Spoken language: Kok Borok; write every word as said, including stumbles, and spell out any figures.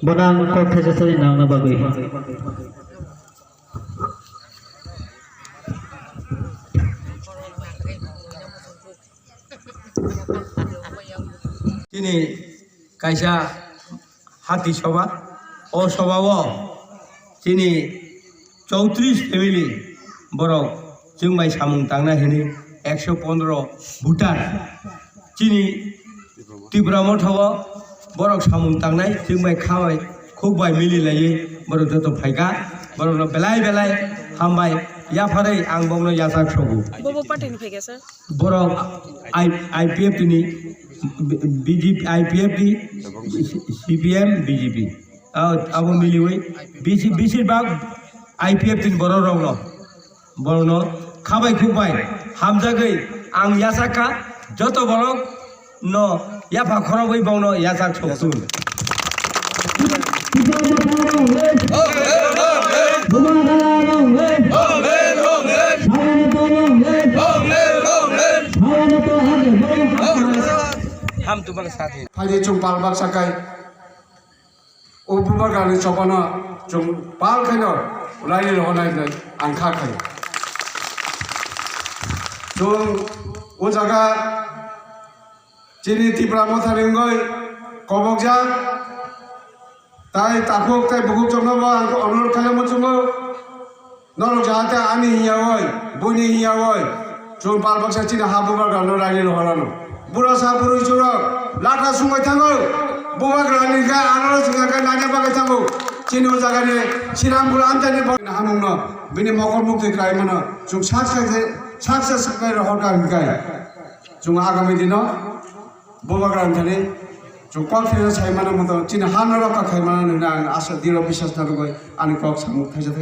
Bono ang kok thaisa sari nangna bagwi. Chini kaisa hati soba, o soba o chini chowtrish family borok chwng bai samung tangnai hwnwi ekso pondro voter chini Tipra Motha o borok samung tangnai chwng bai kha bai khuk bai mili laiwi borok joto phaikha, borokno belai belai hambai yapharwi ang bokno yachak sogo. Bobo party ni phaikha sir? Borok I-, I P F T ni, B J P, I P F T, C P M, B J P. Abo, abo miliwi bisi, bisir bak I P F T ni borok rokno, borokno khabai khukbai hamjagwi ang yachakha joto borok no yapha khorogwi bokno yachak soktun. Ham tubang sati. Phaidi chwng pal baksa kai. O bubagrani chopano chwng pal khaino raini rohornai hwnwi ang kha khai. Chwng o jaga chini Tipra Mothani wngwi kobokjak, tai takhuk tai bukhuk chwngno bo ang onurodh khaio muchungo. Norok jahate ani hiya oi, buini hiya oi, chwng pal baksa chini ha bubagrano raini rohorano. Bura sa bwrwi chwrok latha sungwi thango. Bubagrani khe anoro singha khe naina bagwi thango. Chini o jagani sinam bura amchaini bo hamungno bini mokol mukti kwlai mano. Chwng sak sak se, sak sak sak khe rohor kha hwnkhai. Chwng agami dino bubagrani thani chwng kok thani sai mano moto chini ha norok kha khai mano hwnwi ang asa diro biswas narwgwi ani kok samung thaisa thai.